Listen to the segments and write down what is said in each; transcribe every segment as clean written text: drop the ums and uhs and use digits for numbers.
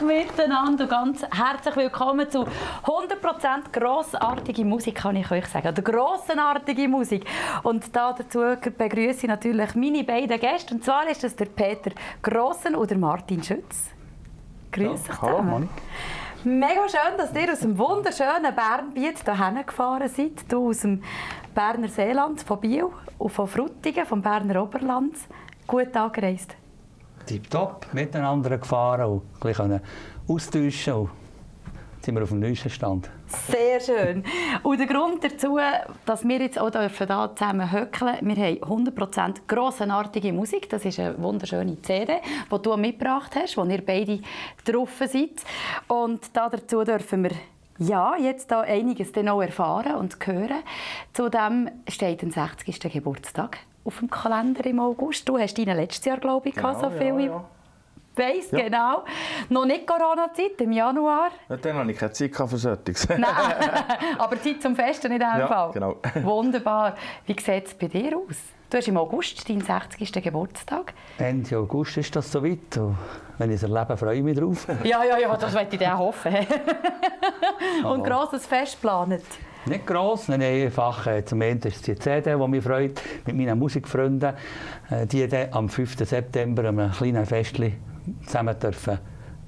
Miteinander und ganz herzlich willkommen zu 100% grossartige Musik, kann ich euch sagen. Oder grossenartige Musik. Und dazu begrüße ich natürlich meine beiden Gäste. Und zwar ist das der Peter Grossen und der Martin Schütz. Grüß dich. Hallo, Monik. Mega schön, dass ihr aus dem wunderschönen Bernbiet hierher gefahren seid. Du aus dem Berner Seeland, von Biel und von Frutigen, vom Berner Oberland. Gut angereist. Tipptopp, miteinander gefahren und gleich austauschen. Und jetzt sind wir auf dem neuesten Stand. Sehr schön. Und der Grund dazu, dass wir jetzt auch hier zusammen höckeln, wir haben 100% grossenartige Musik. Das ist eine wunderschöne CD, die du mitgebracht hast, wo ihr beide drauf seid. Und dazu dürfen wir jetzt da einiges dann auch erfahren und hören. Zudem steht der 60. Geburtstag auf dem Kalender im August. Du hast deinen letztes Jahr, glaube ich, genau, so viel. Ja. Weiss, ja. Genau. Noch nicht Corona-Zeit, im Januar. Ja, dann hatte ich keine Zeit für solches. Nein, aber Zeit zum Festen in diesem Fall. Genau. Wunderbar. Wie sieht es bei dir aus? Du hast im August deinen 60. Geburtstag. Ende August ist das soweit. Und wenn ich es erlebe, freue ich mich drauf. Ja, das möchte ich dir auch hoffen. Und grosses Fest geplant? Nicht gross, einfach zum Ende ist es die CD, die mich freut, mit meinen Musikfreunden, die dann am 5. September einem kleinen Festchen zusammen dürfen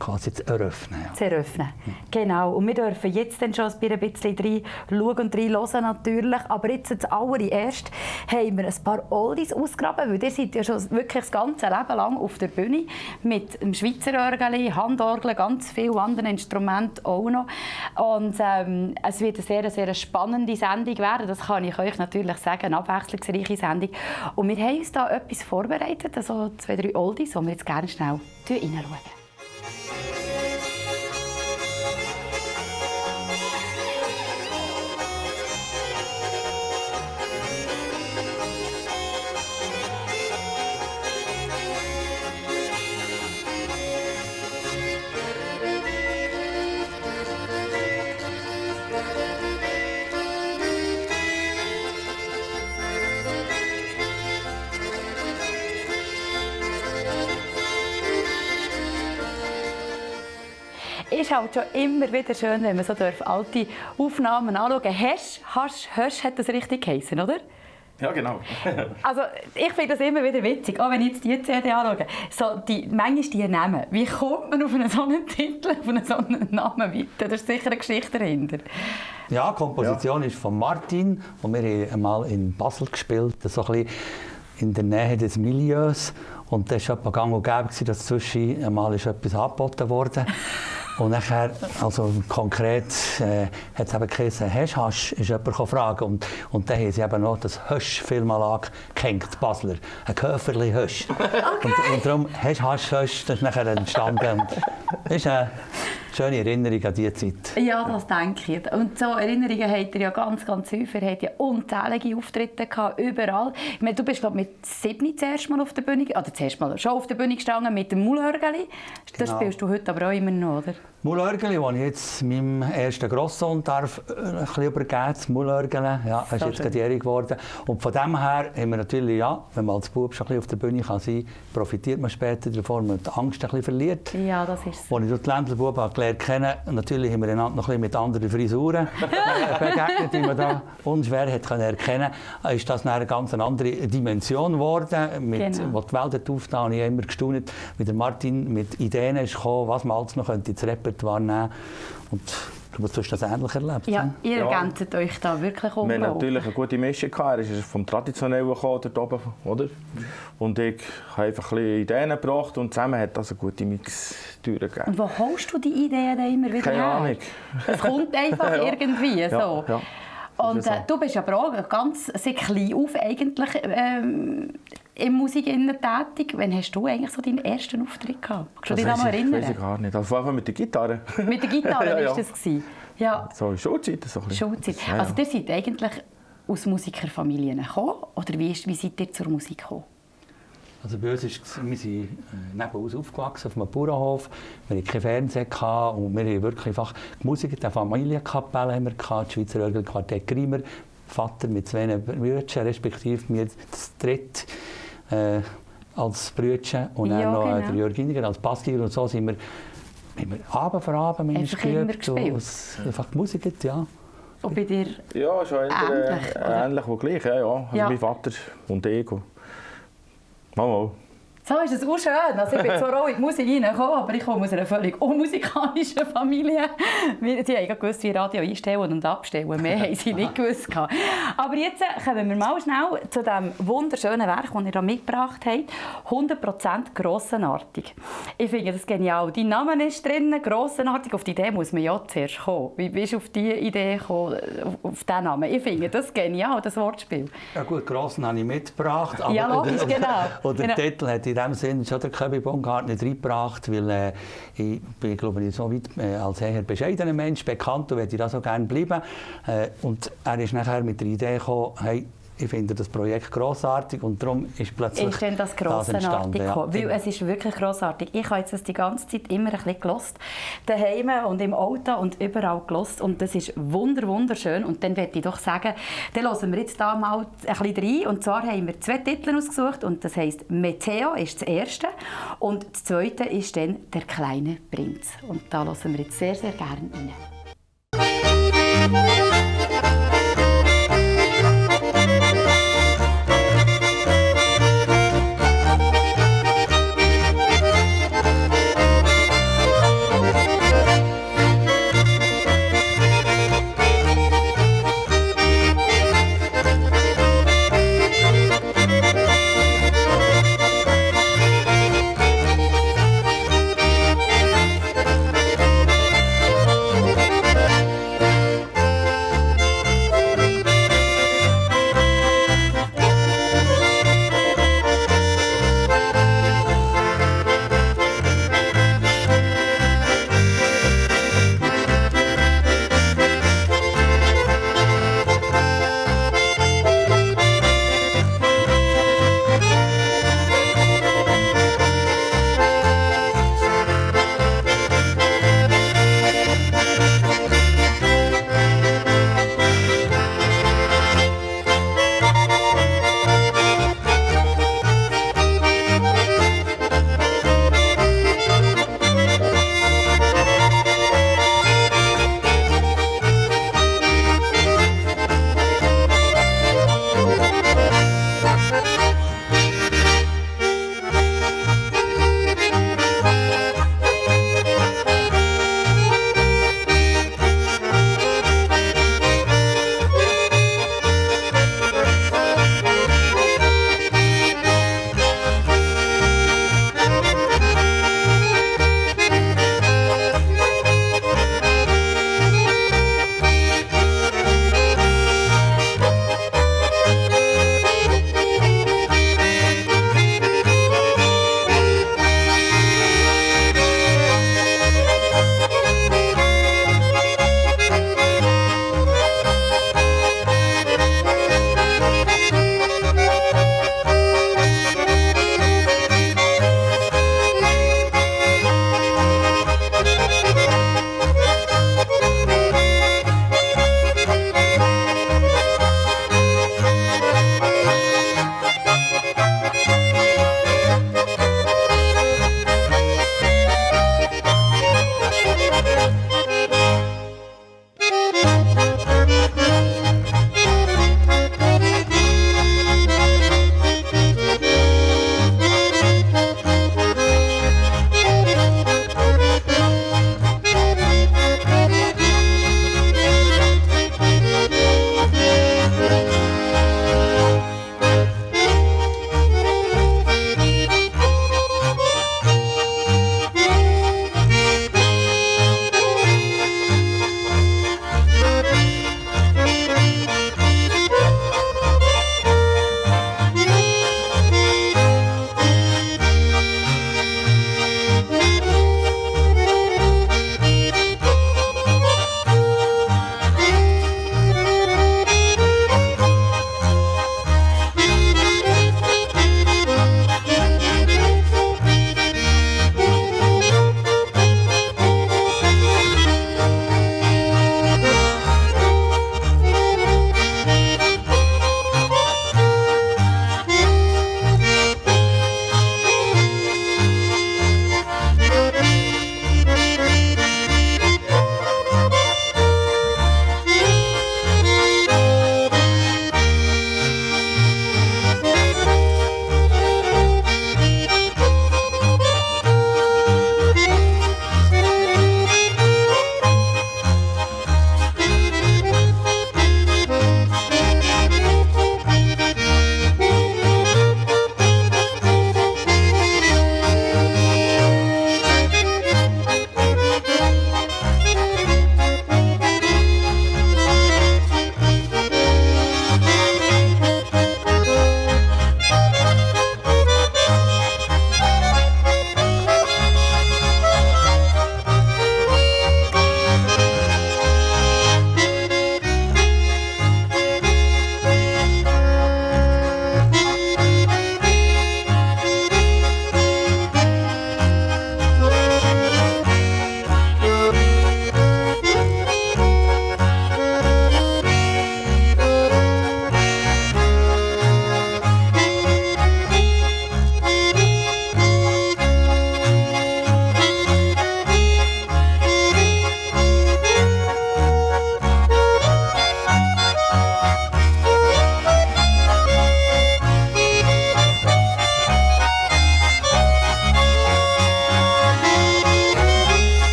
quasi zu eröffnen. Ja. Zu eröffnen. Genau. Und wir dürfen jetzt dann schon ein bisschen reinschauen und reinhören natürlich. Aber jetzt als allererst haben wir ein paar Oldies ausgegraben, weil ihr seid ja schon wirklich das ganze Leben lang auf der Bühne mit dem Schweizer Orgel, Handorgel, ganz vielen anderen Instrumenten auch noch. Und es wird eine sehr spannende Sendung werden, das kann ich euch natürlich sagen, eine abwechslungsreiche Sendung. Und wir haben uns da etwas vorbereitet, also 2, 3 Oldies, die wir jetzt gerne schnell reinschauen. Es ist halt schon immer wieder schön, wenn man so alte Aufnahmen anschauen darf. Hösch hat das richtig geheißen, oder? Ja, genau. Also, ich finde das immer wieder witzig, auch wenn ich jetzt die CD anschaue. So, manchmal die Namen. Wie kommt man auf einen so einen Titel, auf einen so einen Namen weiter? Da ist sicher eine Geschichte dahinter. Ja, die Komposition ist von Martin, und wir haben einmal in Basel gespielt, so ein bisschen in der Nähe des Milieus. Und das war etwa gang und gäbe, dass zwischen einmal etwas angeboten wurde. Und nachher, also konkret, hat es eben geheißen, «Hast», ist jemand fragen. Und dann haben sie eben noch das «Hösch»-Film angehängt, Basler. Ein Köferli «Hösch». Okay. Und darum «Hösch», das ist nachher entstanden. Das ist eine schöne Erinnerung an diese Zeit. Ja, das denke ich. Und so Erinnerungen habt ihr ja ganz häufig. Ihr habt ja unzählige Auftritte gehabt, überall. Ich meine, du bist, glaube ich, mit 7 zuerst mal auf der Bühne, oder zuerst mal schon auf der Bühne gestanden mit dem Mullörgeli. Das Genau. Spielst du heute aber auch immer noch, oder? Mullörgeli, das ich jetzt meinem ersten Grosssohn darf, ein bisschen übergeben, das Mullörgeli. Ja, er ist jetzt gerade jährig geworden. Und von dem her haben wir natürlich, ja, wenn man als Bub schon ein bisschen auf der Bühne kann sein kann, profitiert man später davon, wenn man die Angst ein bisschen verliert. Ja, das ist es. Als ich die Ländlerbuben gelernt kennen, natürlich haben wir einander noch ein bisschen mit anderen Frisuren begegnet, wie man da unschwer hat erkennen konnte. Ist das eine ganz andere Dimension geworden, mit, genau. Wo die Welt hat aufgetan, habe ich immer gestaunt, wie der Martin mit Ideen ist gekommen, was man alles noch ins Repertoire nehmen könnte. Du hast das ähnlich erlebt. Ja, ihr ergänzt euch da wirklich um. Wir hatten natürlich eine gute Mischung. Er ist vom Traditionellen gekommen, dort oben, oder? Und ich habe einfach ein bisschen Ideen gebracht und zusammen hat das eine gute Mixtür gegeben. Und wo holst du die Ideen immer wieder Keine her? Ahnung. Es kommt einfach irgendwie so. Ja. Und du bist aber auch ganz sehr klein auf eigentlich in Musik tätig. Wann hast du eigentlich so deinen ersten Auftritt gehabt? Kannst du dich noch erinnern? Weiß ich gar nicht. Also einfach mit der Gitarre. Mit der Gitarre Ja. war das? Ja. So in Schulzeit. So Schulzeit. Ja. Also ihr seid eigentlich aus Musikerfamilien gekommen? Oder wie seid ihr zur Musik gekommen? Also bei uns wir sind neben uns aufgewachsen, auf einem Bauernhof. Wir hatten keinen Fernseher und wir haben wirklich einfach Musik, eine Familienkapelle haben wir gehabt, das Schweizer Orgelquartett Greimer, Vater mit 2 Brüdern, respektive mir das dritte als Brüdchen und dann noch der Jörg Iniger als Bassgeiger. Und so sind wir Abend für Abend geübt und einfach Musik, ja. Und bei dir? Ja, schon ähnlich wie gleich. Ja. Also mein Vater und ich. Mal. So ist es auch schön. Also ich bin zwar auch in die Musik reingekommen, aber ich komme aus einer völlig unmusikalischen Familie. Sie haben gewusst, wie Radio einstellen und abstellen. Mehr haben sie nicht gewusst. Aber jetzt kommen wir mal schnell zu diesem wunderschönen Werk, das ihr hier mitgebracht habt. 100% grossenartig. Ich finde das genial. Dein Name ist drin, grossenartig. Auf die Idee muss man ja zuerst kommen. Wie bist du auf diese Idee gekommen, auf diesen Namen? Ich finde das genial, das Wortspiel. Ja gut, Grossen habe ich mitgebracht. Aber ja, logisch, genau. Und der Titel hat in dem Sinne schon der Köbi Baumgartner reingebracht, weil ich bin, glaube ich, so weit als eher bescheidener Mensch bekannt und möchte da so gerne bleiben. Und er ist nachher mit der Idee gekommen, hey, ich finde das Projekt grossartig und darum ist plötzlich ist denn das grossenartig gekommen? Weil es ist wirklich grossartig. Ich habe jetzt die ganze Zeit immer ein bisschen gehört, daheim und im Auto und überall gehört und das ist wunderschön. Und dann möchte ich doch sagen, dann hören wir jetzt da mal ein bisschen rein. Und zwar haben wir 2 Titel ausgesucht und das heisst «Meteo» ist das erste und das zweite ist dann «Der kleine Prinz». Und da hören wir jetzt sehr gerne rein.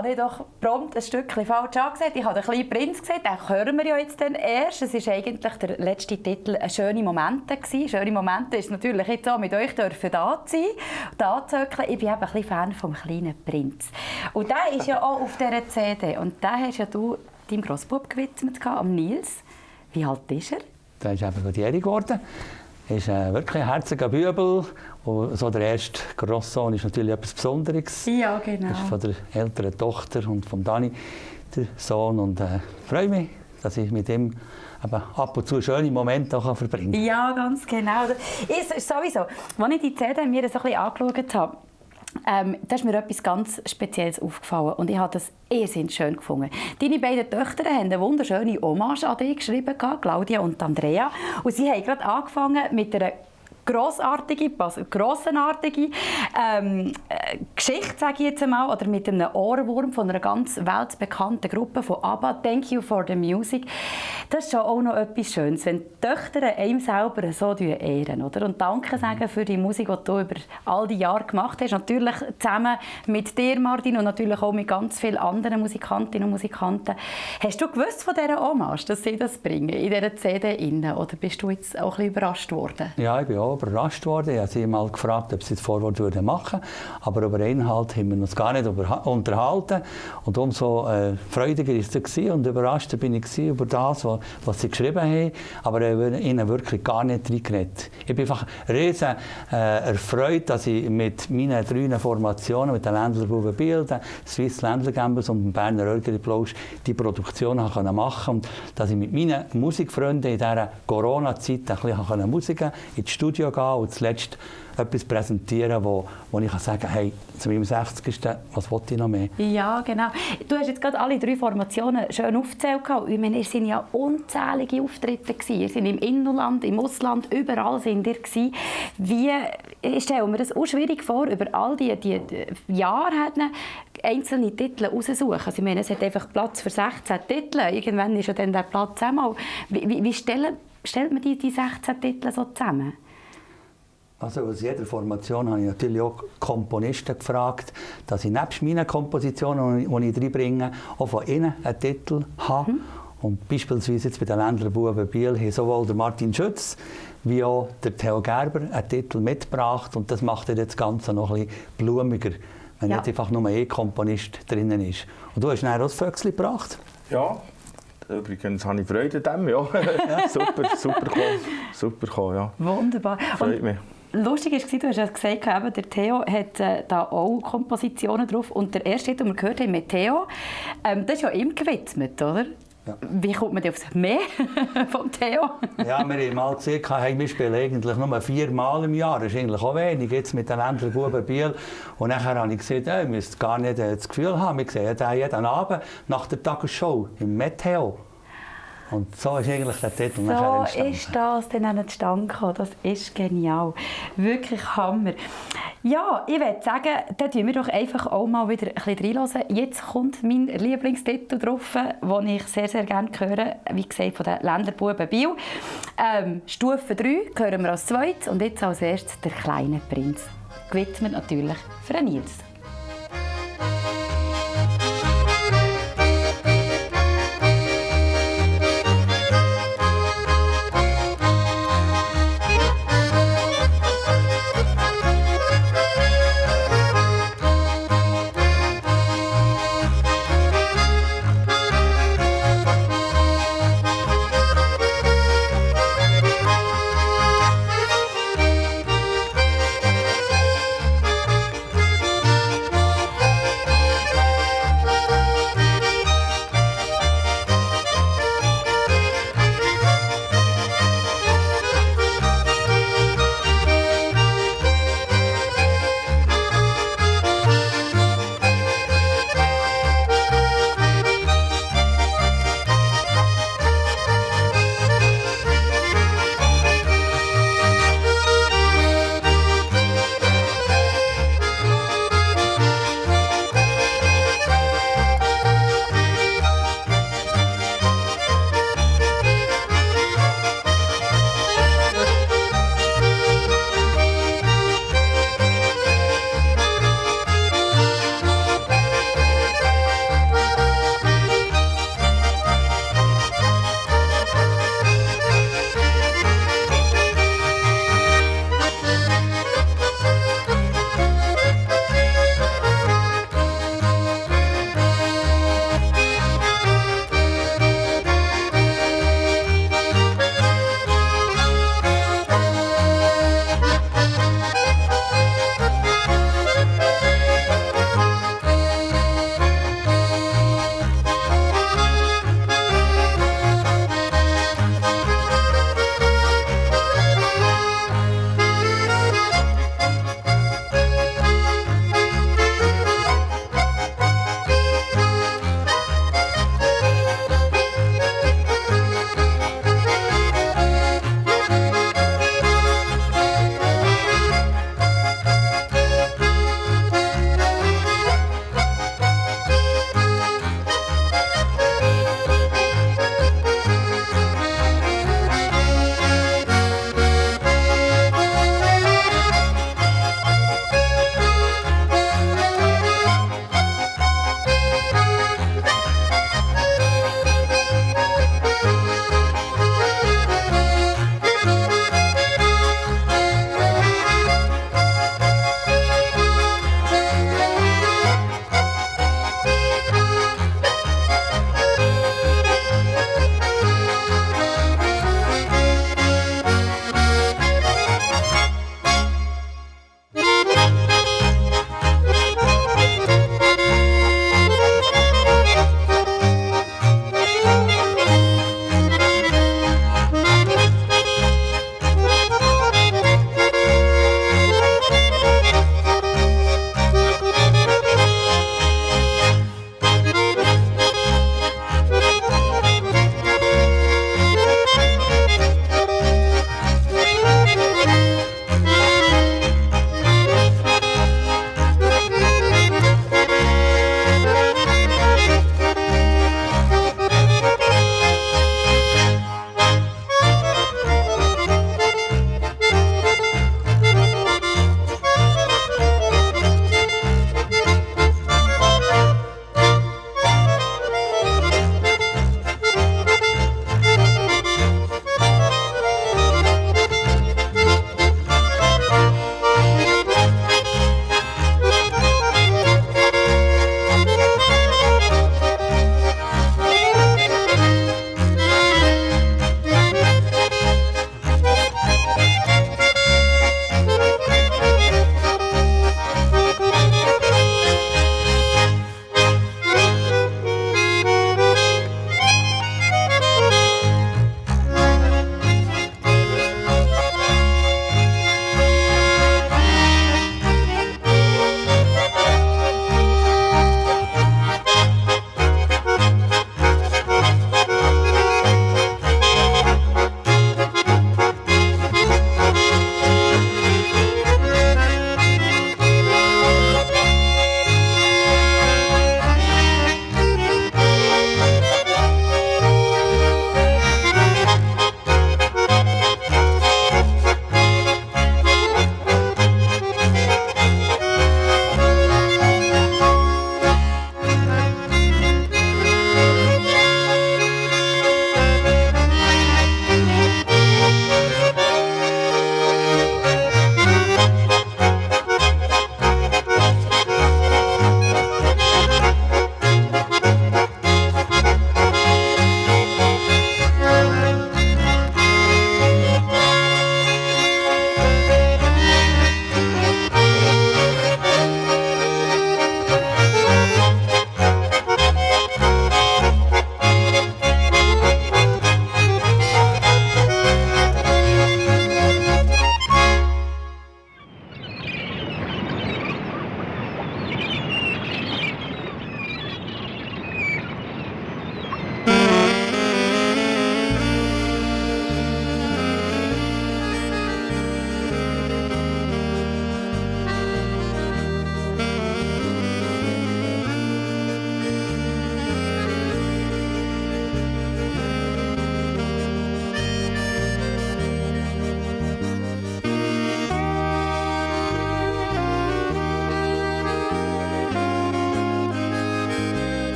habe ich doch prompt ein Stückchen falsch angesagt. Ich habe den kleinen Prinz gesagt, den hören wir ja jetzt dann erst. Es war eigentlich der letzte Titel «Schöne Momente». «Schöne Momente» ist natürlich jetzt auch mit euch dürfen da sein, da zöckeln. Ich bin eben ein bisschen Fan vom kleinen Prinz. Und der ist ja auch auf dieser CD. Und den hast ja du deinem Grossbub gewidmet, am Nils. Wie alt ist er? Der ist eben jährig geworden. Er ist wirklich ein herziger Bübel. Und so der erste Grosssohn ist natürlich etwas Besonderes. Ja, genau. Das ist von der älteren Tochter und von Dani, der Sohn. Und freue mich, dass ich mit ihm eben ab und zu schöne Momente auch verbringen kann. Ja, ganz genau. Ich, sowieso, als ich die CD mir so ein bisschen angeschaut habe, da ist mir etwas ganz Spezielles aufgefallen und ich habe das irrsinnig schön gefunden. Deine beiden Töchter haben eine wunderschöne Hommage an dich geschrieben, Claudia und Andrea. Und sie haben gerade angefangen mit einer grossenartige Geschichte, sage ich jetzt einmal, oder mit einem Ohrwurm von einer ganz weltbekannten Gruppe von ABBA, «Thank you for the music». Das ist schon auch noch etwas Schönes, wenn die Töchter einem selber so ehren, oder? Und Danke sagen für die Musik, die du über all die Jahre gemacht hast. Natürlich zusammen mit dir, Martin, und natürlich auch mit ganz vielen anderen Musikantinnen und Musikanten. Hast du gewusst von dieser Hommage, dass sie das bringen, in dieser CD? Oder bist du jetzt auch ein bisschen überrascht worden? Ja, ich bin auch überrascht worden. Ich habe sie mal gefragt, ob sie das Vorwort machen würden. Aber über den Inhalt haben wir uns gar nicht unterhalten. Und umso freudiger war es und überraschter bin ich über das, was sie geschrieben haben. Aber ich habe ihnen wirklich gar nicht reingeredet. Ich bin einfach riesen erfreut, dass ich mit meinen 3 Formationen, mit den Ländlerbuben Biel, den Swiss Ländler Gambles und dem Berner Örgeli Plausch, die Produktion machen konnte. Und dass ich mit meinen Musikfreunden in dieser Corona-Zeit ein bisschen Musik ins Studio gehen und zuletzt etwas präsentieren, wo ich sagen kann, hey, zu meinem 60. Was wollte ich noch mehr? Ja, genau. Du hast jetzt gerade alle 3 Formationen schön aufgezählt. Ich meine, ihr waren ja unzählige Auftritte. Ihr seid im Inland, im Ausland, überall sind ihr. Ich stelle mir das auch schwierig vor, über all die Jahre einzelne Titel raussuchen. Also ich meine, es hat einfach Platz für 16 Titel. Irgendwann ist ja dann der Platz einmal. Wie stellt man die 16 Titel so zusammen? Also aus jeder Formation habe ich natürlich auch Komponisten gefragt, dass ich nebst meinen Kompositionen, die ich reinbringe, auch von ihnen einen Titel habe. Und beispielsweise jetzt bei den Ländlerbuben Biel haben sowohl der Martin Schütz wie auch der Theo Gerber einen Titel mitgebracht. Und das macht das Ganze noch ein bisschen blumiger, wenn jetzt einfach nur ein Komponist drinnen ist. Und du hast dann auch das Vöxli gebracht? Ja. Übrigens habe ich Freude an dem, ja. super gekommen, ja. Wunderbar. Freut mich. Lustig war, du hast ja gesagt, der Theo hat da auch Kompositionen drauf. Und der erste, den wir gehört haben mit Theo, das ist ja ihm gewidmet, oder? Ja. Wie kommt man aufs Mehr vom Theo? Ja, wir haben mal gesagt, hey, wir spielen eigentlich nur 4 Mal im Jahr. Das ist eigentlich auch wenig, jetzt mit den Ländlerbuben Biel. Und nachher habe ich gesagt, ihr müsst gar nicht das Gefühl haben, wir sehen den jeden Abend nach der Tagesshow im Meteo. Und so ist eigentlich der Titel nachher entstanden. So ist das dann zustande gekommen. Das ist genial. Wirklich Hammer. Ja, ich würde sagen, da hören wir doch einfach auch mal wieder ein bisschen reinhören. Jetzt kommt mein Lieblingstitel drauf, den ich sehr, sehr gerne höre. Wie gesagt, von den Ländlerbuben Biel. Stufe 3 hören wir als zweites und jetzt als erstes «Der kleine Prinz». Gewidmet natürlich für Nils.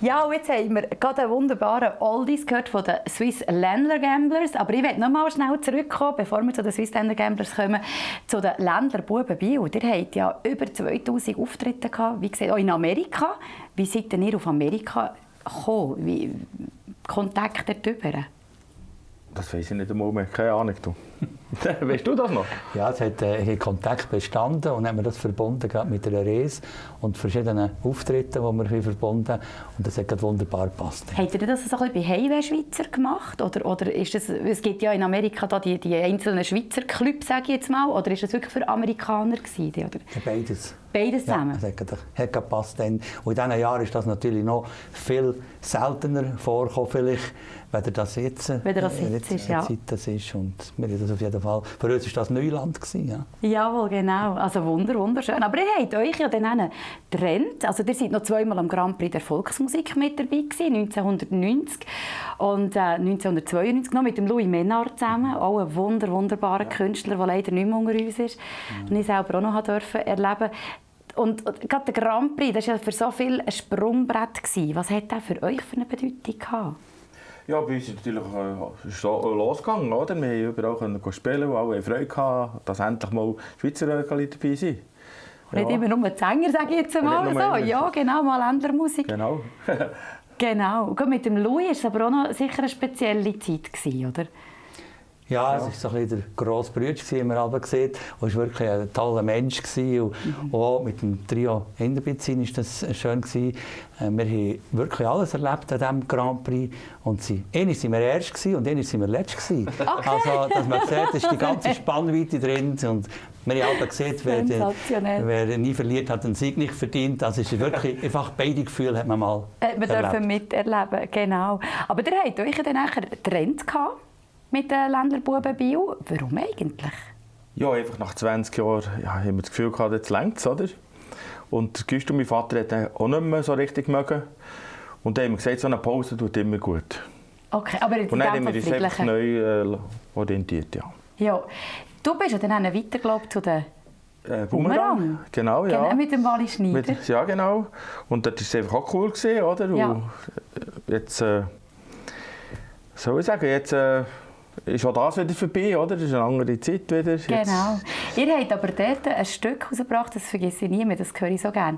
Ja, und jetzt haben wir gerade einen wunderbaren Oldies gehört von den Swiss Ländler Gamblers. Aber ich möchte noch mal schnell zurückkommen, bevor wir zu den Swiss Ländler Gamblers kommen, zu den Ländler Buben Biel. Ihr habt ja über 2000 Auftritte gehabt, wie gesagt, auch in Amerika. Wie seid ihr auf Amerika gekommen? Wie Kontakt darüber? Das weiss ich nicht einmal mehr, keine Ahnung. Du. Weißt du das noch? Ja, es hat Kontakt bestanden und haben wir das verbunden mit einer Reise und verschiedenen Auftritten, die wir verbunden haben. Und das hat gerade wunderbar gepasst. Habt ihr das so ein bisschen bei Heimweh-Schweizer gemacht? Oder ist das, es gibt ja in Amerika da die einzelnen Schweizer Clubs, sage ich jetzt mal, oder ist das wirklich für Amerikaner gewesen? Oder? Ja, beides. Beides zusammen? Ja, das hat gepasst. Und in diesen Jahren ist das natürlich noch viel seltener vorgekommen, vielleicht, weder das jetzt ist. Ja. Das ist. Und wir das auf jeden Fall. Für uns war das Neuland gewesen, ja. Jawohl, genau. Also wunderschön. Aber ihr habt euch ja dann getrennt. Also ihr seid noch zweimal am Grand Prix der Volksmusik mit dabei gewesen, 1990 und 1992 noch mit dem Louis Ménard zusammen. Auch ein wunderbarer Künstler, der leider nicht mehr unter uns ist. Und ich selber auch noch erleben. Und gerade der Grand Prix, das war ja für so viel ein Sprungbrett gewesen. Was hat das für euch für eine Bedeutung gehabt? Ja, bei uns ist natürlich so losgegangen, oder? Wir haben überall spielen und alle Freude gehabt, dass endlich mal Schweizer Röckeli dabei sind. Ja. Nicht immer nur die Sänger, sage ich jetzt mal so. Ja, genau, mal Ländlermusik. Genau. Genau. Und mit dem Louis war es aber auch noch sicher eine spezielle Zeit gewesen, oder? Ja, es war so ein bisschen der grosse Bruder, wie man aber sieht. Er war wirklich ein toller Mensch. Und auch mit dem Trio Hinterbizin war das schön. Wir haben wirklich alles erlebt an diesem Grand Prix. Und einmal waren wir erst und einmal waren wir letzt. Okay. Also, dass man sieht, ist die ganze Spannweite drin. Und wir haben alle gesehen, wer nie verliert, hat den Sieg nicht verdient. Das ist wirklich einfach beide Gefühle hat man mal erlebt. Wir dürfen miterleben, genau. Aber ihr habt euch dann nachher getrennt mit den Ländler Buben Biel. Warum eigentlich? Ja, einfach nach 20 Jahren haben wir das Gefühl gehabt, jetzt reicht es, oder? Und Güst und mein Vater hat auch nicht mehr so richtig mögen. Und dann haben wir gesagt, so eine Pause tut immer gut. Okay, aber in und dann haben wir uns einfach neu orientiert, ja. Ja. Du bist ja dann weiter, glaube ich, zu den Bumerang. Genau, ja. Genau, mit dem Wally Schneider. Ja, genau. Und das war es einfach auch cool gewesen, oder? Ja. Und jetzt, soll ich sagen, jetzt ist auch das wieder vorbei, oder? Das ist eine andere Zeit wieder. Genau. Ihr habt aber dort ein Stück herausgebracht, das vergesse ich nie mehr, das höre ich so gerne.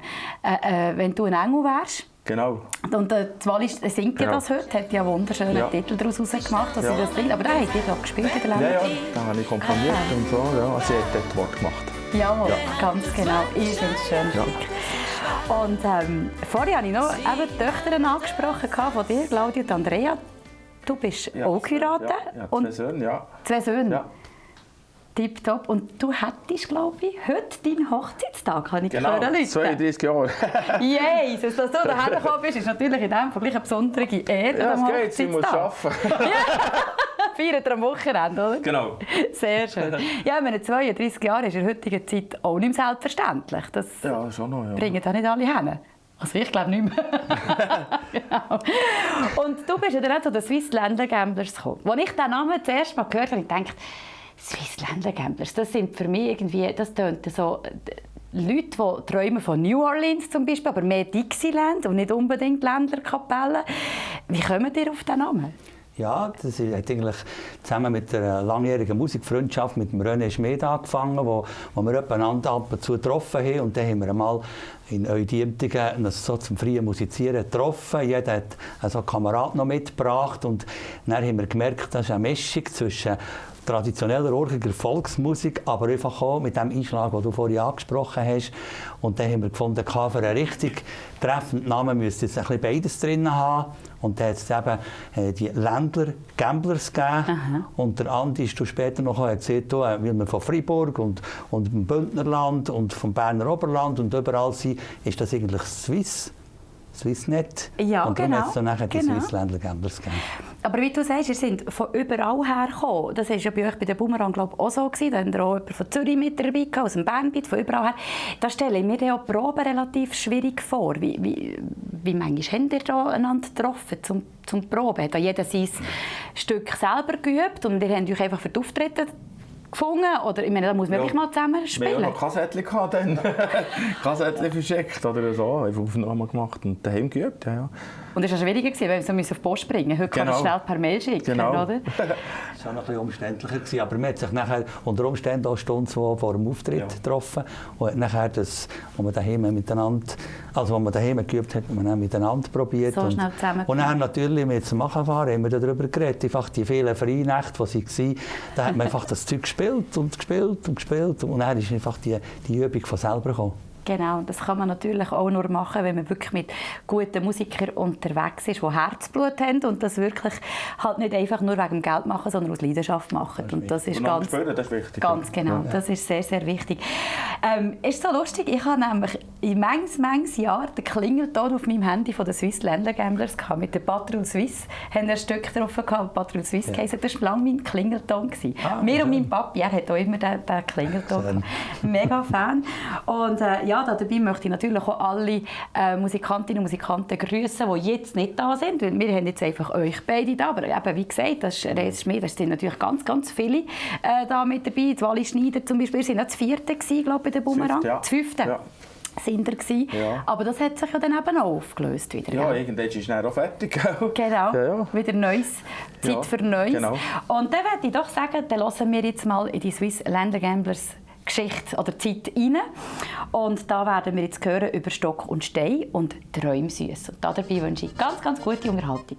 «Wenn du ein Engel wärst». Genau. Und Wally singt ja das heute, hat ja einen wunderschönen Titel daraus gemacht, dass sie das singt. Aber da habt ihr doch gespielt in der Ländler. Ja, da habe ich komponiert und so. Ja. Sie hat dort Wort gemacht. Jawohl, ganz genau. Ich finde es schön. Ja. Und vorher habe ich noch die Töchter angesprochen von dir, Claudia und Andrea. Du bist auch geheiratet. Ja, zwei Söhne, ja. Zwei Söhne? Ja. Tipptopp. Und du hättest, glaube ich, heute deinen Hochzeitstag, kann ich genau, hören. 32 Jahre. Jesus, dass du daher gekommen bist, ist natürlich in dem Fall eine besondere Ehre. Ja, es geht, ich muss arbeiten. Feiert am Wochenende, oder? Genau. Sehr schön. Ja, ich meine, 32 Jahre ist in der heutigen Zeit auch nicht mehr selbstverständlich. Das ja, schon noch, ja. Bringen da nicht alle hin. Also ich glaube nicht mehr. Genau. Und du bist ja dann auch zu den Swiss Ländler Gamblers gekommen. Als ich den Namen das erste Mal gehört habe, habe ich gedacht, Swiss Ländler Gamblers, das sind für mich irgendwie, das tönt so Leute, die träumen von New Orleans zum Beispiel, aber mehr Dixieland und nicht unbedingt Ländlerkapellen. Wie kommt ihr auf diesen Namen? Ja, das hat eigentlich zusammen mit einer langjährigen Musikfreundschaft mit dem René Schmid angefangen, wo wir einander ab und zu getroffen haben. Und dann haben wir einmal in Eudiemtigen so zum freien Musizieren getroffen. Jeder hat also einen Kamerad noch mitgebracht. Und dann haben wir gemerkt, das ist eine Mischung zwischen traditioneller urchiger Volksmusik, aber einfach auch mit dem Einschlag, den du vorhin angesprochen hast. Und dann haben wir gefunden, für einen richtig treffenden Namen müsste es ein bisschen beides drin haben. Und dann hat es eben die Ländler Gamblers gegeben. Aha. Und der Andi ist später noch gesagt, weil wir von Freiburg und dem Bündnerland und vom Berner Oberland und überall sind, ist das eigentlich Swissnet. Ja, und genau. Hat es dann nachher die Swiss Ländler Gamblers gegeben. Aber wie du sagst, ihr seid von überall hergekommen. Das war ja bei euch bei den Bumerang, glaube ich, auch so gewesen. Da habt ihr auch jemanden von Zürich mit dabei, aus dem Bandbeat, von überall her. Da stelle ich mir ja die Proben relativ schwierig vor. Wie manchmal habt ihr da einander getroffen zum Proben? Hat jeder sein Stück selber geübt und ihr habt euch einfach für die Auftritte gefunden? Oder, ich meine, da muss man wirklich mal zusammen spielen. Wir hatten noch Kassettchen dann. Kassettchen verschickt oder so. Einfach Aufnahmen gemacht und daheim geübt. Ja. Und es war schwieriger, weil wir auf die Post bringen. Heute kann man schnell per Mail schicken, genau. oder? Das war noch ein bisschen umständlicher, aber man hat sich nachher unter Umständen auch Stunden vor dem Auftritt getroffen und hat nachher das, wo man daheim miteinander, also wo man daheim geübt hat, man dann miteinander probiert. So schnell zusammen. Und dann natürlich mit dem Machenfahren haben wir darüber geredet, einfach die vielen Freinächte, die waren, da hat man einfach das Zeug gespielt und gespielt und gespielt und dann ist einfach die Übung von selber gekommen. Genau, das kann man natürlich auch nur machen, wenn man wirklich mit guten Musikern unterwegs ist, die Herzblut haben und das wirklich halt nicht einfach nur wegen dem Geld machen, sondern aus Leidenschaft machen. Und das ist ganz, spüren, das ist wichtig. Ganz genau, das ist sehr, sehr wichtig. Ist so lustig, ich habe nämlich in manches Jahr den Klingelton auf meinem Handy von den Swiss Ländler Gamblers gehabt. Mit der Patrol Suisse haben ein Stück drauf gehabt, Patrol Suisse geheißen. Das war lange mein Klingelton. Mir und mein Papi, er hat auch immer den Klingelton. Mega Fan. Und ja, dabei möchte ich natürlich auch alle Musikantinnen und Musikanten grüßen, die jetzt nicht da sind. Weil wir haben jetzt einfach euch beide da. Aber eben, wie gesagt, das sind natürlich ganz, ganz viele da mit dabei. Die Wally Schneider zum Beispiel, wir waren das 4. glaube ich, bei der Bumerang. Das 5. Ja. Sind ja. Aber das hat sich ja dann eben auch aufgelöst wieder. Ja, irgendwann ist es dann auch fertig. Genau, ja. Wieder Neues, Zeit für Neues. Genau. Und dann würde ich doch sagen, dann hören wir jetzt mal in die Swiss Ländler Gamblers Geschichte oder Zeit rein. Und da werden wir jetzt hören über Stock und Stein und Träume süß. Und dabei wünsche ich ganz, ganz gute Unterhaltung.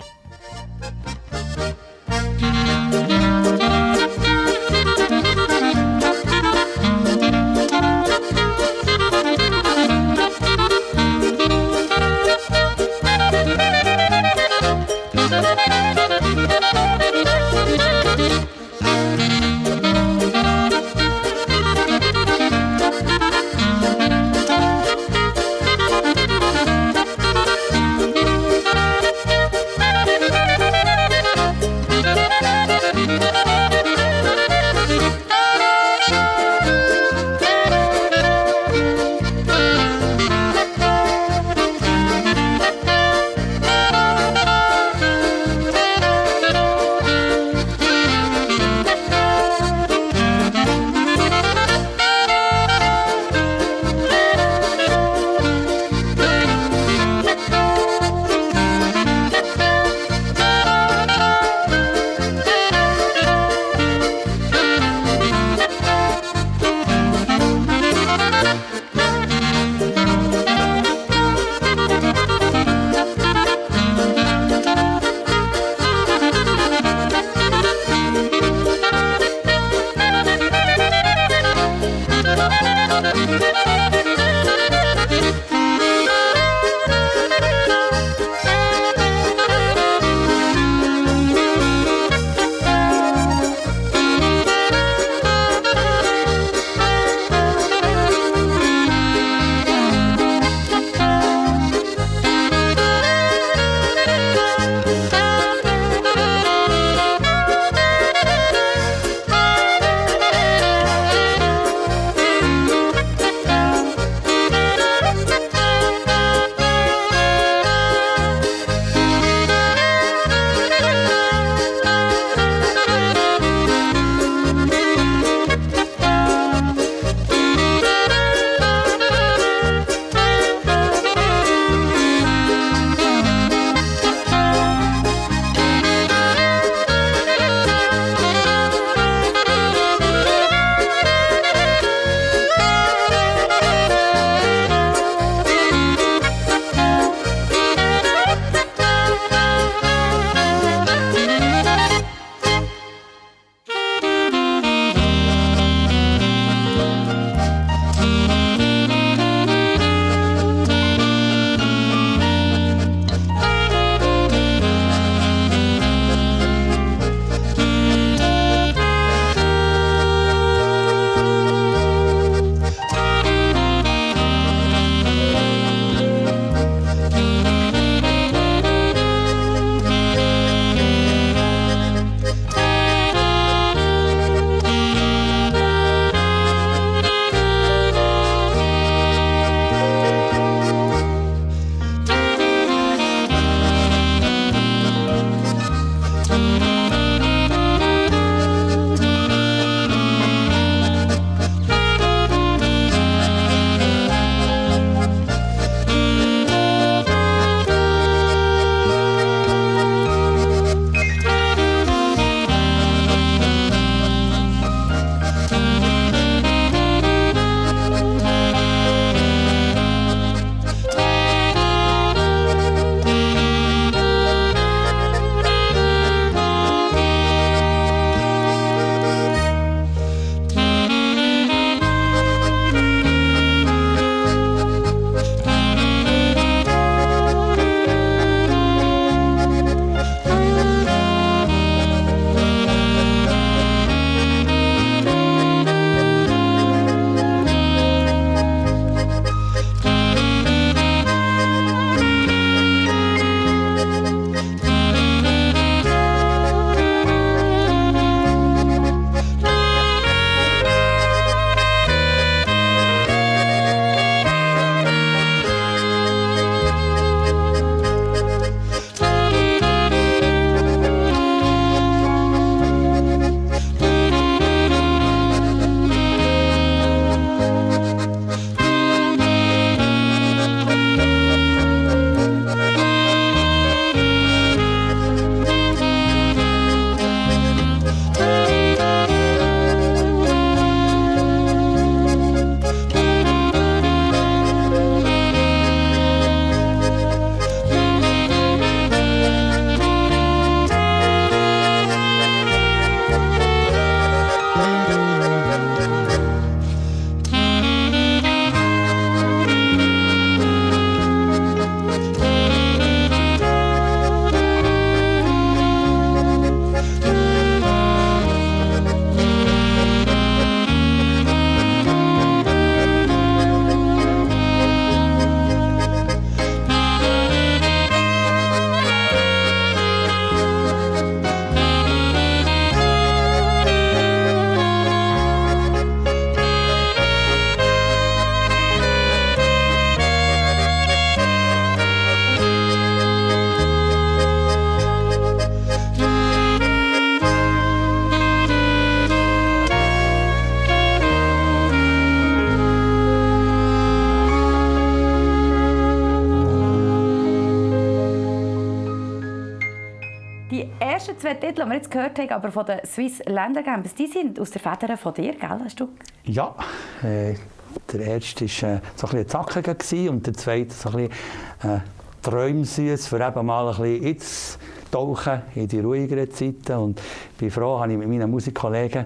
ersten 2 Titel, die wir jetzt gehört haben, aber von den Swiss Länder Games, die sind aus der Feder von dir, gell? Hast du? Ja, der erste war so ein bisschen zackiger und der zweite so ein bisschen träumsüß, für eben mal ein bisschen jetzt tauchen in die ruhigeren Zeiten. Und ich bin froh, dass ich mit meinen Musikkollegen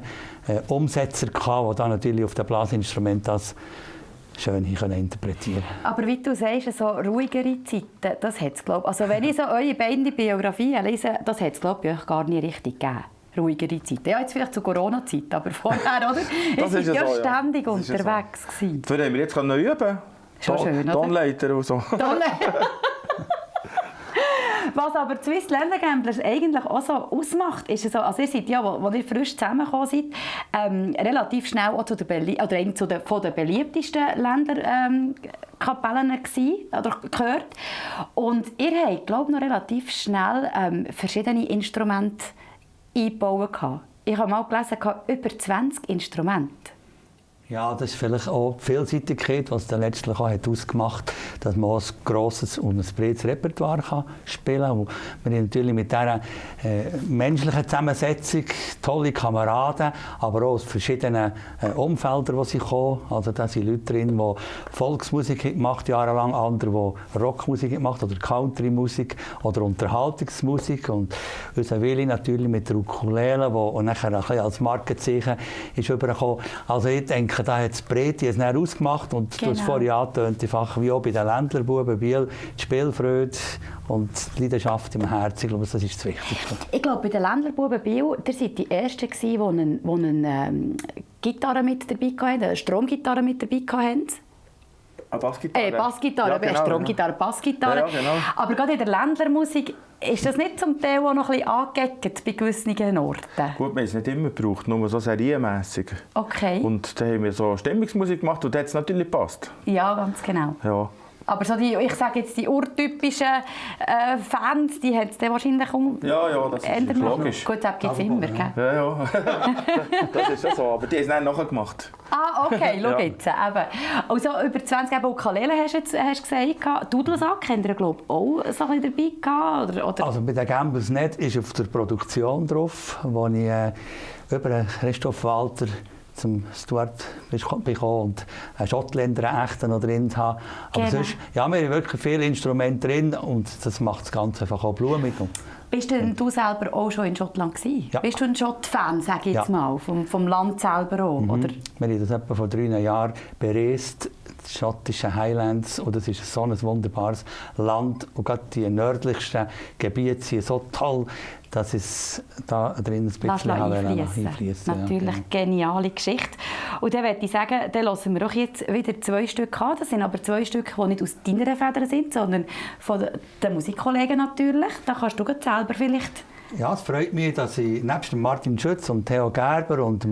Umsetzer hatte, die dann natürlich auf dem Blasinstrument das schön interpretieren können. Aber wie du sagst, so ruhigere Zeiten, das hat es, glaube ich. Also wenn ich so eure beiden Biografien lese, das hat es, glaube ich, bei euch gar nicht richtig gegeben. Ruhigere Zeiten. Ja, jetzt vielleicht zu Corona-Zeiten, aber vorher, oder? Das ihr seid ja so, ständig ja. unterwegs gewesen. Dafür haben wir jetzt üben. Schon schön, oder? Tonleiter und so. Was aber die Swiss Länder Gamblers eigentlich auch so ausmacht, ist so, also ihr seid ja, als ihr frisch zusammengekommen seid, relativ schnell auch zu einer von den beliebtesten Länderkapellen gehört. Und ihr habt, glaube ich, noch relativ schnell verschiedene Instrumente eingebaut. Ich habe mal gelesen, über 20 Instrumente. Ja, das ist vielleicht auch die Vielseitigkeit, was dann letztlich auch ausgemacht hat, dass man ein grosses und ein breites Repertoire spielen kann. Und wir haben natürlich mit dieser menschlichen Zusammensetzung tolle Kameraden, aber auch aus verschiedenen Umfeldern, wo sie kommen. Also da sind Leute drin, die Volksmusik gemacht jahrelang, andere, die Rockmusik gemacht oder Countrymusik oder Unterhaltungsmusik. Und unser Willi natürlich mit der Ukulele, die nachher ein bisschen als Markenzeichen ist übergekommen. Also ich denke, da hat es Breite es dann ausgemacht und du hast vorhin angetönt, einfach wie auch bei den Ländlerbuben Biel, die Spielfreude und die Leidenschaft im Herzen. Ich glaube, das ist das Wichtigste. Ich glaube, bei den Ländlerbuben Biel, ihr seid die Ersten, die eine Gitarre mit dabei hatten, eine Stromgitarre mit dabei hatten. Eine Bassgitarre. Bassgitarre, ja, genau, Stromgitarre, Bassgitarre. Ja, genau. Aber gerade in der Ländlermusik ist das nicht zum Teil auch noch ein bisschen angeeckt bei gewissen Orten? Gut, wir haben es nicht immer gebraucht, nur so serienmässig. Okay. Und da haben wir so Stimmungsmusik gemacht und da hat es natürlich gepasst. Ja, ganz genau. Ja. Aber so die, ich sage jetzt, die urtypischen Fans, die hat es dann wahrscheinlich Ja, das ist logisch. Gut, das gibt es immer, gell? Ja. Das ist ja so, aber die haben es dann nachher gemacht. Ah, okay, schau jetzt. Eben. Also über 20 Jahre Ukulele hast du gesagt. Dudelsack habt ihr, glaube ich, auch so ein bisschen dabei gehabt? Oder? Also bei den Gambles nicht ist auf der Produktion drauf, wo ich über Christoph Walter zum Stuart bekommen und einen Schottländer einen echten noch drin haben. Aber genau. Sonst, ja, wir haben wirklich viele Instrumente drin und das macht das Ganze einfach auch blumig. Bist denn du selber auch schon in Schottland gewesen? Ja. Bist du ein Schott-Fan, sage ich jetzt mal, vom Land selber auch? Mhm. Oder? Wir haben das etwa vor 3 Jahren bereist, die schottischen Highlands, und das ist so ein wunderbares Land und gerade die nördlichsten Gebiete sind so toll, dass es da drin ein bisschen einfließt. Natürlich, ja. Geniale Geschichte. Und dann würde ich sagen, dann hören wir doch jetzt wieder 2 Stücke an. Das sind aber 2 Stücke, die nicht aus deiner Feder sind, sondern von den Musikkollegen natürlich. Da kannst du selber vielleicht... Ja, es freut mich, dass ich nebst Martin Schütz und Theo Gerber und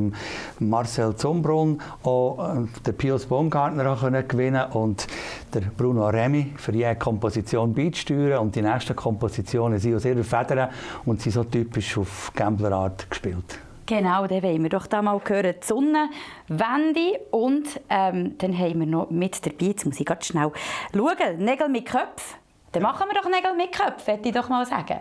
Marcel Zumbrunn auch den Pius Baumgartner auch gewinnen und der Bruno Remy für jede Komposition beizusteuern. Und die nächsten Kompositionen sind aus ihrer Feder und sind so typisch auf Gamblerart gespielt. Genau, dann wollen wir doch da mal hören, die Sonnenwende. Und dann haben wir noch mit dabei, jetzt muss ich ganz schnell schauen, Nägel mit Köpfen. Dann machen wir doch Nägel mit Köpfen, würde ich doch mal sagen.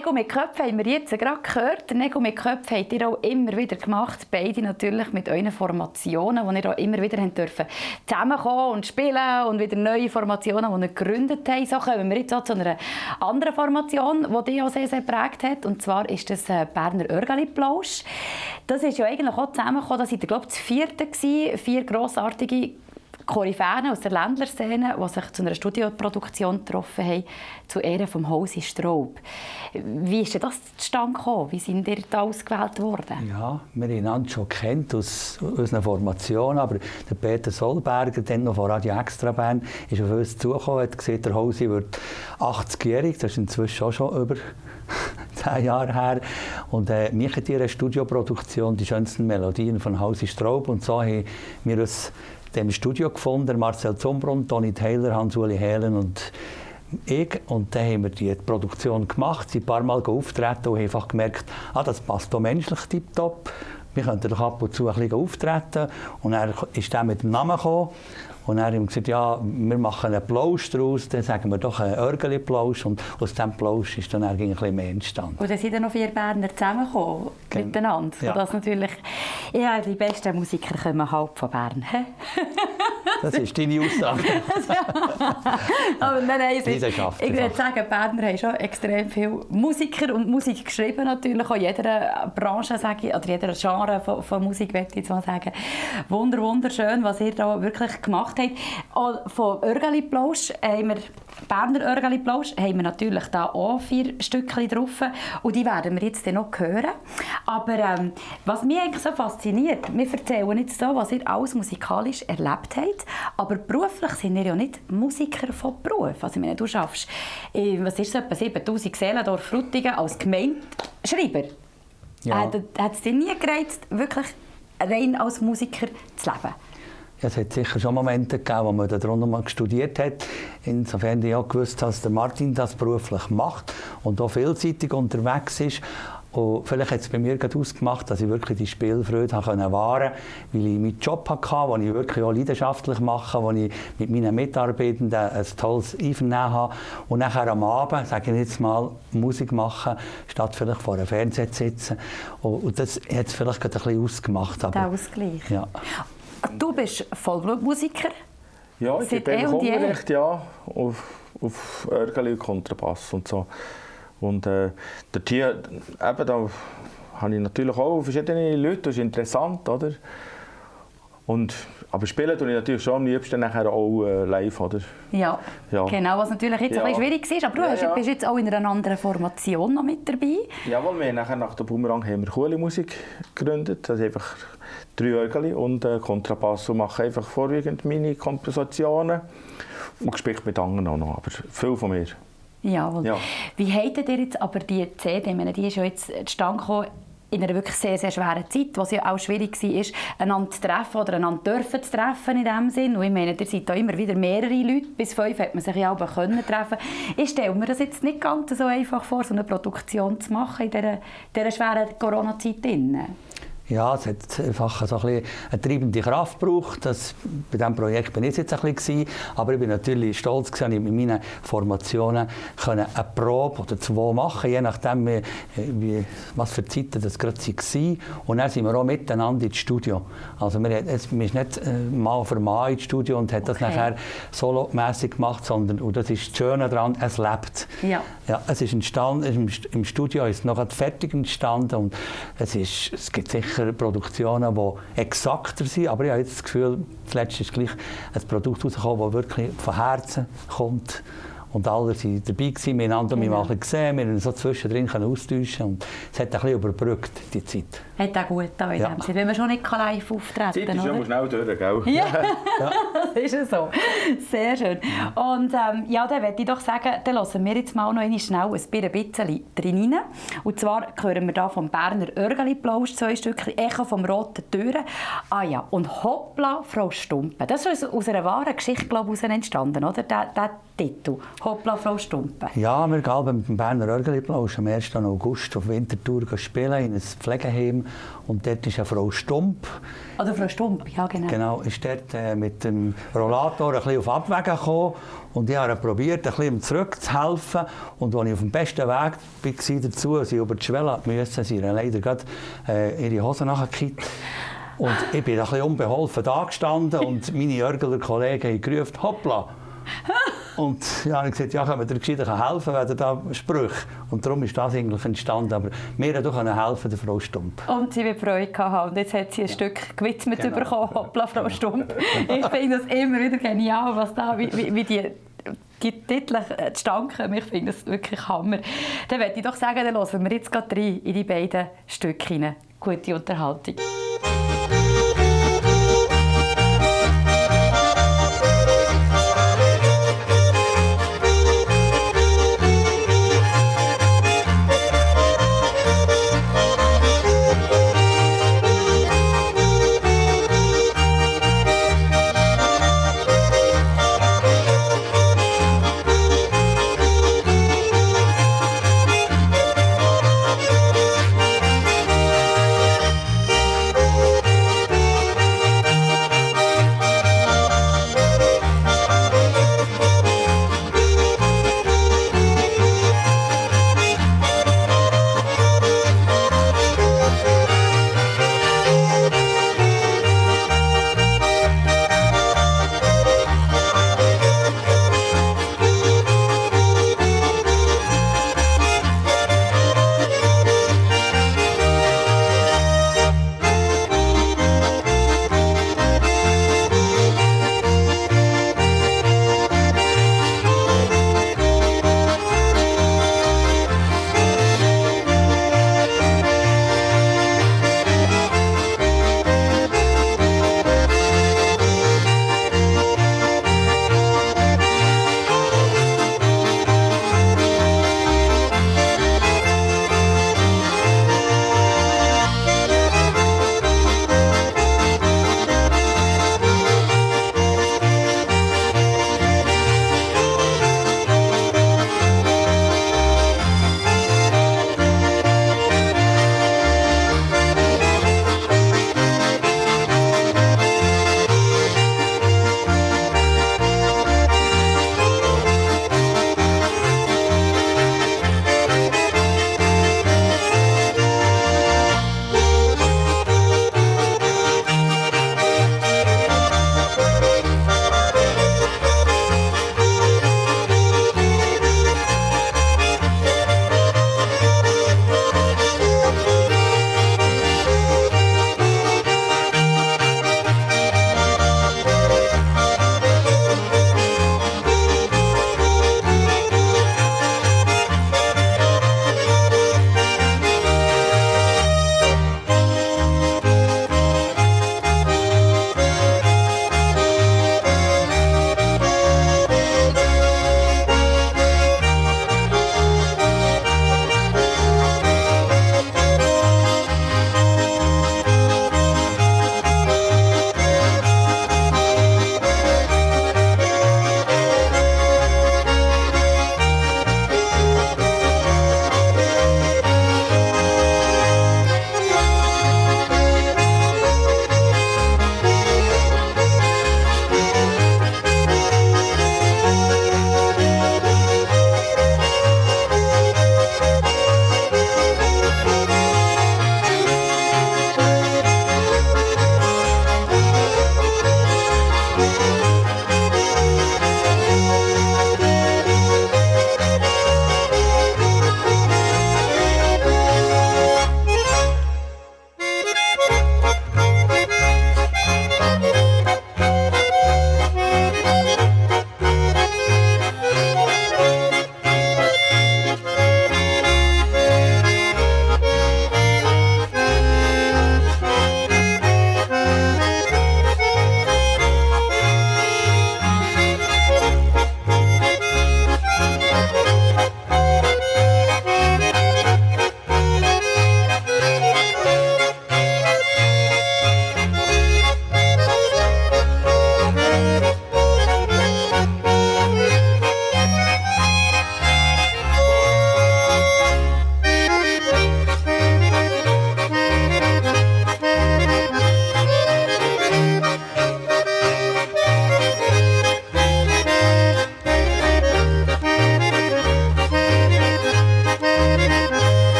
Nägel mit Köpfen haben wir jetzt gerade gehört. Nägel mit Köpfen habt ihr auch immer wieder gemacht. Beide natürlich mit euren Formationen, die ihr auch immer wieder dürfen zusammenkommen und spielen und wieder neue Formationen, die ihr gegründet habt. So kommen wir jetzt auch zu einer anderen Formation, die dich auch sehr, sehr geprägt hat. Und zwar ist das Berner Örgeli-Plausch. Das ist ja eigentlich auch zusammengekommen. Das war, glaube ich, das 4. gewesen. 4 grossartige Koryphäen aus der Ländlerszene, die sich zu einer Studioproduktion getroffen haben, zu Ehren vom Hausi Straub. Wie ist denn das zustande gekommen? Wie sind ihr da ausgewählt worden? Ja, wir haben einander schon kennt aus unseren Formationen, aber der Peter Solberger, dann noch von Radio Extra Bern, ist auf uns zugekommen, hat gesagt, der Hausi wird 80-jährig, das ist inzwischen auch schon über 10 Jahre her. Und wir haben ihre Studioproduktion, die schönsten Melodien von Hausi Straub, und so haben wir uns im Studio gefunden, Marcel Zumbrunn, Toni Taylor, Hans-Uli Helen und ich. Und dann haben wir die Produktion gemacht, sind ein paar Mal auftreten und haben einfach gemerkt, das passt auch menschlich tipptopp. Wir könnten doch ab und zu ein bisschen auftreten. Und dann ist er mit dem Namen gekommen. Und dann haben wir gesagt, ja, wir machen einen Plausch daraus, dann sagen wir doch einen Örgeli-Plausch. Und aus diesem Plausch ist dann ein bisschen mehr entstanden. Und dann sind dann noch 4 Berner zusammengekommen miteinander. Ja. Das natürlich, ja, die besten Musiker kommen halb von Bern. Das ist deine Aussage. Aber nein, ich würde sagen, Berner haben schon extrem viele Musiker und Musik geschrieben natürlich, auch in jeder Branche, sage ich, oder jeder Genre von Musik, möchte ich jetzt mal sagen. Wunderschön, was ihr da wirklich gemacht habt. Auch von Örgeli-Plausch Berner Örgeli-Plausch haben wir natürlich da auch 4 Stückchen drauf und die werden wir jetzt noch hören. Aber was mich eigentlich so fasziniert, wir erzählen jetzt so, was ihr alles musikalisch erlebt habt, aber beruflich sind ihr ja nicht Musiker von Beruf. Also ich meine, du schaffst, was ist es, etwa 7000 Seelendorf-Frutigen als Gemeindeschreiber. Ja. Hat es dir nie gereizt, wirklich rein als Musiker zu leben? Es hat sicher schon Momente gegeben, wo man darunter mal studiert hat. Insofern ich auch gewusst, dass der Martin das beruflich macht und auch vielseitig unterwegs ist. Und vielleicht hat es bei mir gerade ausgemacht, dass ich wirklich die Spielfreude wahren konnte, weil ich meinen Job hatte, den ich wirklich auch leidenschaftlich mache, wo ich mit meinen Mitarbeitenden ein tolles Einvernehmen habe. Und nachher am Abend, sage ich jetzt mal, Musik machen, statt vielleicht vor einem Fernseher zu sitzen. Und das hat es vielleicht gerade ein bisschen ausgemacht. Der Ausgleich. Ja. Du bist Vollblutmusiker? Ja, ich gebe Unterricht, ja, auf Örgeli und Kontrabass und so. Und dort hier, eben, da habe ich natürlich auch verschiedene Leute, das ist interessant, oder? Aber spielen tue ich natürlich schon am liebsten nachher auch live, oder? Ja, genau, was natürlich jetzt ein bisschen schwierig ist. Aber du bist jetzt auch in einer anderen Formation noch mit dabei. Jawohl, wir haben nachher nach der Boomerang haben wir coole Musik gegründet. Das ist einfach 3 Örgeli und Kontrabass und mache einfach vorwiegend meine Kompositionen und spiele mit anderen auch noch, aber viel von mir. Jawohl. Ja. Wie habt ihr jetzt aber die CD, ich meine, die ist ja jetzt zustande gekommen in einer wirklich sehr, sehr schweren Zeit, wo es ja auch schwierig war, einander zu treffen oder einander dürfen zu treffen in dem Sinn. Und ich meine, ihr seid da immer wieder mehrere Leute, bis 5 hat man sich ja auch treffen können. Ich stelle mir das jetzt nicht ganz so einfach vor, so eine Produktion zu machen in dieser schweren Corona-Zeit. Ja, es hat einfach so ein eine treibende Kraft gebraucht. Bei diesem Projekt bin ich jetzt ein bisschen, aber ich bin natürlich stolz, dass ich mit meinen Formationen eine Probe oder 2 machen, je nachdem, was für Zeiten das gerade waren. Und dann sind wir auch miteinander ins Studio. Also man ist nicht mal für mal ins Studio und hat das nachher solomässig gemacht, sondern, und das ist das Schöne daran, es lebt. Ja. Ja, es ist entstanden, im Studio ist es noch fertig entstanden und es gibt sicher Produktionen, die exakter sind, aber ich habe jetzt das Gefühl, zuletzt ist gleich ein Produkt rausgekommen, das wirklich von Herzen kommt. Und alle waren dabei, wir haben einander mal gesehen, wir konnten so zwischendrin austauschen und es hat ein bisschen überbrückt, die Zeit. Hat auch gut da in dem Sinne, wenn man schon nicht live auftreten kann. Die Zeit ist schon schnell durch, gell? Ja, das ist so. Sehr schön. Und dann möchte ich doch sagen, dann hören wir jetzt mal noch schnell ein bisschen drin rein. Und zwar hören wir hier vom Berner Örgeli-Plausch 2 Stückchen, Echo vom Roten Türen. Ah ja, und Hoppla, Frau Stumpe. Das ist aus einer wahren Geschichte, glaube ich, entstanden, oder? Der Titel. Hoppla, Frau Stumpe? Ja, wir gehen mit dem Berner Örgeli-Plausch am 1. August auf Winterthur spielen in ein Pflegeheim. Und dort ist eine Frau Stump. Oder Frau Stump, ja genau. Genau, ist dort mit dem Rollator ein bisschen auf Abwägen gekommen. Und ich habe probiert, ein bisschen zurückzuhelfen. Und als ich auf dem besten Weg war dazu, sie über die Schwelle musste, sie leider gerade ihre Hose nachgekippt. Und ich bin ein bisschen unbeholfen da gestanden und meine Örgeler Kollegen haben gerufen, hoppla. Und ja, ich gesagt, ja, können wir dir gescheiter helfen, wenn da Sprüche. Und darum ist das eigentlich entstanden. Aber mir hat auch helfen, der Frau Stump. Und sie wird Freude haben. Und jetzt hat sie ein Stück gewidmet bekommen, hoppla, Frau Stump. Ich finde das immer wieder genial, was da, wie die Titel zustande kommen. Ich finde das wirklich Hammer. Dann möchte ich doch sagen, dann hören wir jetzt gerade rein in die beiden Stücke hinein. Gute Unterhaltung.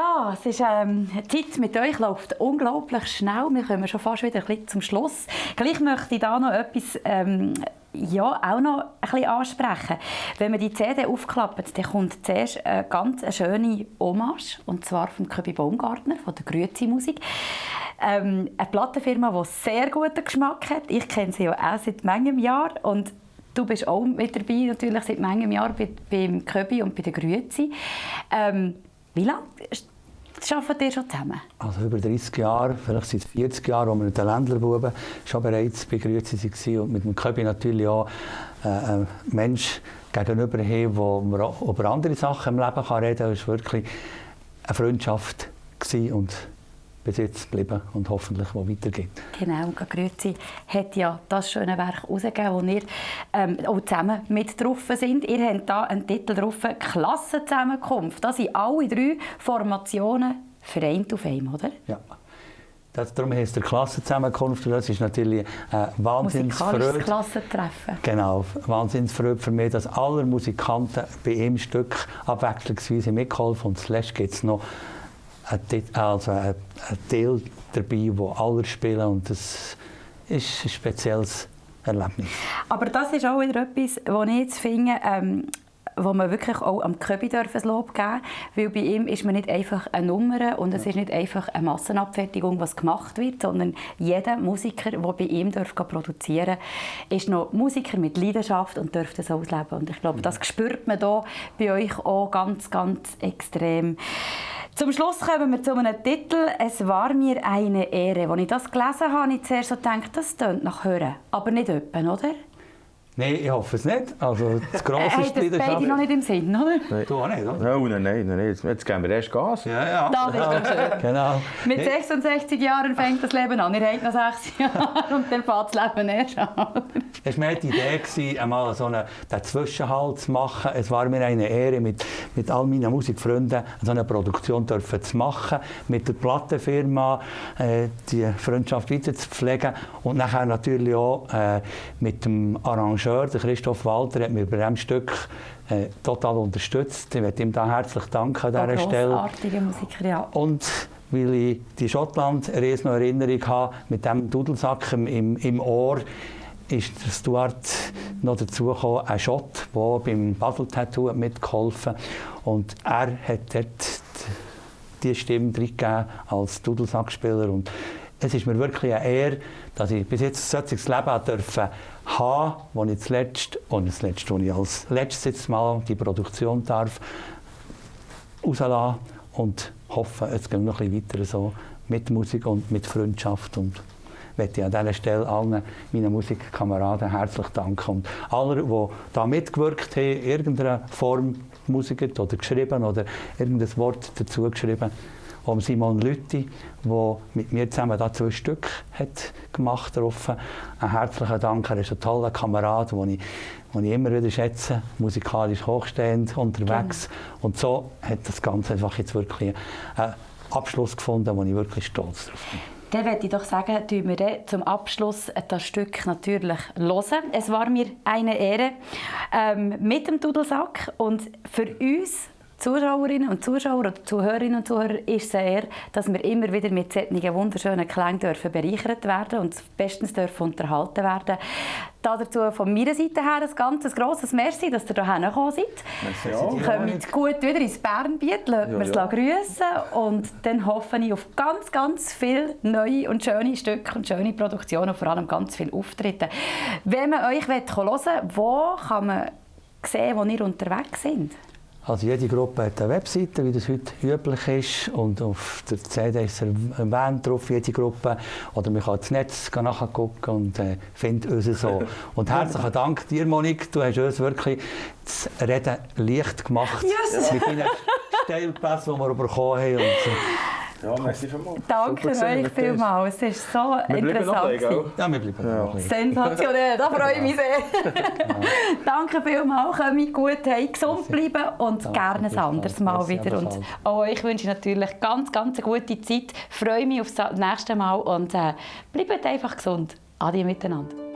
Ja, es ist, die Zeit mit euch läuft unglaublich schnell. Wir kommen schon fast wieder ein bisschen zum Schluss. Gleich möchte ich da noch etwas auch noch ein bisschen ansprechen. Wenn man die CD aufklappt, dann kommt zuerst eine ganz schöne Hommage, und zwar von Köbi Baumgartner, von der Grüezi-Musik. Eine Plattenfirma, die sehr guten Geschmack hat. Ich kenne sie ja auch seit manchem Jahr. Und du bist auch mit dabei, natürlich seit manchem Jahr beim Köbi und bei der Grüezi. Wie lange arbeitet ihr schon zusammen? Also über 30 Jahre, vielleicht seit 40 Jahren, als wir mit den Ländlerbuben schon bereits bei Grüezi waren und mit dem Köbi natürlich auch ein Mensch gegenüber haben, wo man auch über andere Sachen im Leben reden kann. Es war wirklich eine Freundschaft und bis jetzt geblieben und hoffentlich wo weitergeht. Genau, und Grüezi hat ja das schöne Werk herausgegeben, wo ihr auch zusammen mit drauf sind. Ihr habt hier einen Titel drauf, «Klassenzusammenkunft». Da sind alle 3 Formationen vereint auf einem, oder? Ja. Darum heisst der Klassenzusammenkunft. Das ist natürlich Wahnsinnsfreude. Musikalisches Klassentreffen. Genau, Wahnsinnsfreude für mich, dass alle Musikanten bei einem Stück abwechslungsweise mitgeholfen. Und zuletzt gibt es noch ein Teil dabei, wo alle spielen, und das ist ein spezielles Erlebnis. Aber das ist auch wieder etwas, was ich jetzt finde, wo man wirklich auch am Köbi ein Lob geben darf, weil bei ihm ist man nicht einfach eine Nummer und es ist nicht einfach eine Massenabfertigung, was gemacht wird, sondern jeder Musiker, der bei ihm produzieren darf, ist noch Musiker mit Leidenschaft und darf das ausleben. Und ich glaube, das spürt man hier bei euch auch ganz, ganz extrem. Zum Schluss kommen wir zu einem Titel «Es war mir eine Ehre». Als ich das gelesen habe, habe ich zuerst so gedacht, das tönt nach Hören. Aber nicht öppen, oder? Nein, ich hoffe es nicht. Also, das Grosse ist die Leidenschaft. Das beide noch nicht im Sinn, oder? Nein. Du auch nicht, oder? Nein. Jetzt geben wir erst Gas. Ja. Das ist doch schön. Genau. Mit 66 Jahren fängt das Leben an. Ihr habt noch 6 Jahre und dann fängt das Leben erst an. Es war mir die Idee, einmal so einen Zwischenhalt zu machen. Es war mir eine Ehre, mit all meinen Musikfreunden so eine Produktion zu machen, mit der Plattenfirma die Freundschaft weiter zu pflegen und nachher natürlich auch mit dem Arrangeur, der Christoph Walter, hat mich bei diesem Stück total unterstützt. Ich möchte ihm da herzlich danken an dieser Stelle. Grossartige Musiker, ja. Und weil ich die Schottland-Reise noch Erinnerung habe, mit diesem Dudelsack im Ohr, ist der Stuart noch dazu gekommen, ein Schott, der beim Basel-Tattoo mitgeholfen hat. Und er hat dort die Stimme reingegeben als Dudelsackspieler. Und es ist mir wirklich eine Ehre, dass ich bis jetzt solches Leben haben durfte, wo ich wo ich als letztes Mal die Produktion darf rauslassen und hoffe, es geht noch ein bisschen weiter so mit Musik und mit Freundschaft. Und ich möchte an dieser Stelle allen meinen Musikkameraden herzlich danken. Und alle, die da mitgewirkt haben, in irgendeiner Form Musik oder geschrieben oder irgendein Wort dazu geschrieben. Auch Simon Lütti, der mit mir zusammen da 2 Stück hat gemacht hat. Ein herzlichen Dank. Er ist ein toller Kamerad, den ich immer wieder schätze, musikalisch hochstehend unterwegs. Und so hat das Ganze einfach jetzt wirklich einen Abschluss gefunden, wo ich wirklich stolz drauf bin. Dann würde ich doch sagen, tun wir zum Abschluss das Stück natürlich hören. Es war mir eine Ehre mit dem Dudelsack, und für uns Zuschauerinnen und Zuschauer oder Zuhörerinnen und Zuhörer ist es sehr, dass wir immer wieder mit solchen wunderschönen Klängen bereichert werden und bestens unterhalten werden. Dazu von meiner Seite her ein ganz grosses Merci, dass ihr hierher gekommen seid. Merci. Ihr kommt gut wieder ins Bernbiet, lasst mir es grüßen, und dann hoffe ich auf ganz, ganz viele neue und schöne Stücke und schöne Produktionen und vor allem ganz viele Auftritte. Wenn man euch hören will, wo kann man sehen, wo ihr unterwegs seid? Also jede Gruppe hat eine Webseite, wie das heute üblich ist, und auf der CD ist erwähnt drauf, jede Gruppe. Oder man kann ins Netz nachgucken und findet uns so. Und herzlichen Dank dir, Monique, du hast uns wirklich das Reden leicht gemacht. Yes. Mit deinen Steilpässen, die wir bekommen haben. Und ja, merci vielmals. Danke euch vielmals, es war so interessant. Ja, wir bleiben noch. Sensationell, da freue ich mich sehr. Danke vielmals, kommt gut heim, gesund bleiben und gerne ein anderes Mal wieder. Und auch euch wünsche ich natürlich ganz, ganz eine gute Zeit. Ich freue mich auf das nächste Mal und bleibt einfach gesund. Ade miteinander.